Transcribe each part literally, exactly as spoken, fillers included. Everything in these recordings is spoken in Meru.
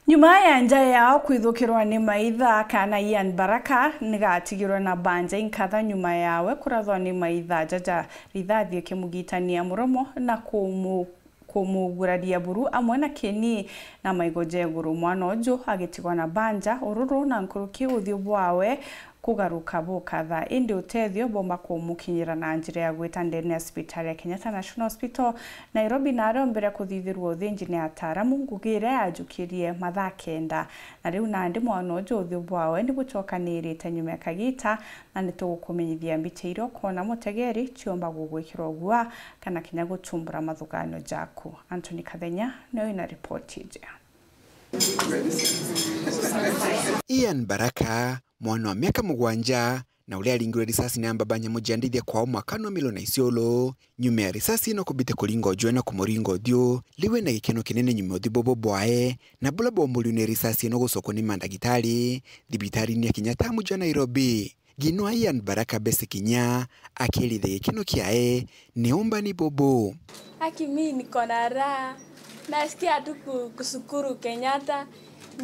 Nyuma ya nja yao kwithukirwa ni maitha, kana Ian Baraka nigatigirwe na banja inkatha nyuma yawe kurathwa ni maitha jaja rithathi ikimugitania muromo na kumu-, kumuguraria buru amwe na kini na maigo ja iguru. Mwana uju agitigwa na banja, ururu na nkuruki uthiu bwawe kugaruka bukatha, indi utethio bomba kumukinyira na njira ya gwita ndene ya cibitari ya Kenyatta National Hospital, Nairobi, na aria ombere kuthithirwa uthinji ni ataaramu, ngugi iria yajukirie mathaa kenda. Na riu nandi mwana uju uthiu bwawe ni bucokanirite nyuma ya kagita, na ni tugukumenyithia mbicha iria ukona mutegeri ciomba gugwikirwa gua kana kinya guchumbura mathuganio jaku. Anthony Kathenya niwe wina ripoti iji. Ian Baraka, mwana wa miaka mugwanja, na uria aringirwe risasi na mbaba nyamu cia ndithia kwao mwakani wa milo na isiolo. Nyuma ya risasi ino kubite kuringa ujwe na kumuringa uthiu, riu ena gikeno kinene nyuma ya uthiu bobo bwae, na bula bwomburiwe ni risasi ino gucokwa ni mandagitari thibitarini ya Kenyatta muji wa Nairobi. Ngina Ian Baraka Bese kinya akirithia gikeno kiae ni umbani bobo. Haki, mi niko na raha. Nasikia tu ku-, kushukuru Kenyatta.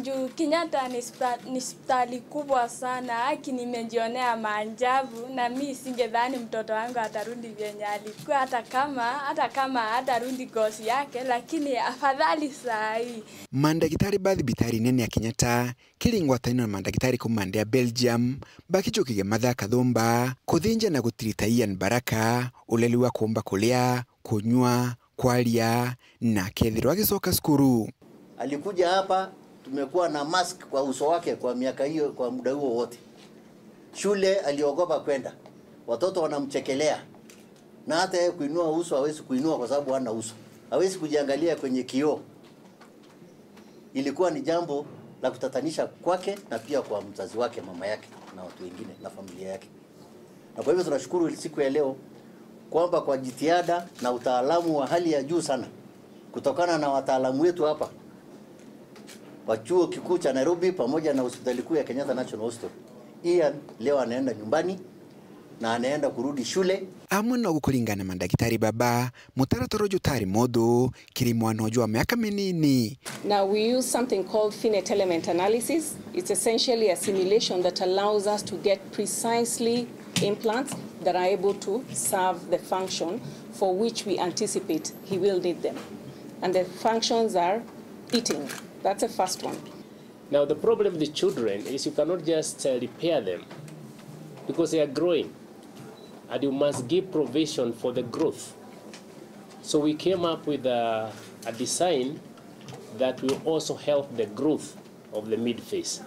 Juu Kenyatta ni spa-, ni hospitali kubwa sana. Haki, nimejionea maajabu, na mi singedhani mtoto wangu atarudi vyenye alikuwa, hata kama, hata kama hatarudi gosi yake, lakini afadhali saa hii. Mandagitari ba thibitari nene ya Kenyatta kiri ngwataniro na mandagitari kuuma nthi ya Belgium, bakijukiria mathaa kathumba kuthinja na gutirita Ian Baraka, uria riu akumba kuria, kunyua, kwaria, na akethirwa agicoka cukuru. Alikuja hapa, tumekuwa na mask kwa uso wake kwa miaka hiyo, kwa muda huo wote. Shule aliogopa kwenda, watoto wanamchekelea, na hata yeye kuinua uso hawezi kuinua kwa sababu hana uso, hawezi kujiangalia kwenye kioo. Ilikuwa ni jambo la kutatanisha kwake na pia kwa mzazi wake, mama yake, na watu wengine na familia yake. Na kwa hivyo tunashukuru siku ya leo kwamba kwa jitihada na utaalamu wa hali ya juu sana kutokana na wataalamu wetu hapa wa chuo kikuu cha Nairobi pamoja na hospitali kuu ya Kenyatta National Hospital, Ian leo anaenda nyumbani na anaenda kurudi shule. Amwe no gukuringana na mandagitari baba, mutaratara uju utari muthu kiri mwana uju wa miaka minini. Now we use something called finite element analysis. It's essentially a simulation that allows us to get precisely implants that are able to serve the function for which we anticipate he will need them. And the functions are eating. That's the first one. Now, the problem with the children is you cannot just, uh, repair them because they are growing, and you must give provision for the growth. So we came up with a, a design that will also help the growth of the midface,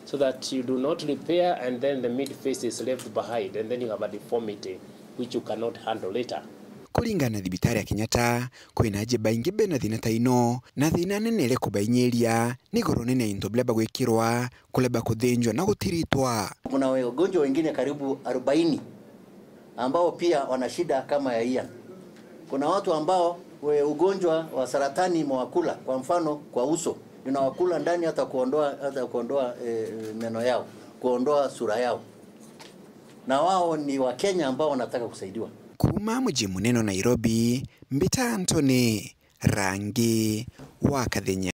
so that you do not repair and then the midface is left behind and then you have a deformity which you cannot handle later. Kuringana na thibitari ya Kenyatta, kwina aji baingi bena thina ta ino, na thina nene iria kubainyiria ni goro nene ya into biria bagwikirwa, kuria bakuthinjwa na gutiritwa. Kuna wagonjwa wengine karibu arobaini ambao pia wana shida kama ya Ian. Kuna watu ambao we, ugonjwa wa saratani imewakula, kwa mfano kwa uso, inawakula ndani hata kuondoa, hata kuondoa, eh, meno yao, kuondoa sura yao. Na wao ni Wakenya ambao wanataka kusaidiwa. Kuuma muji munene wa Nairobi, mbita Anthony Rangi wa Kathenya.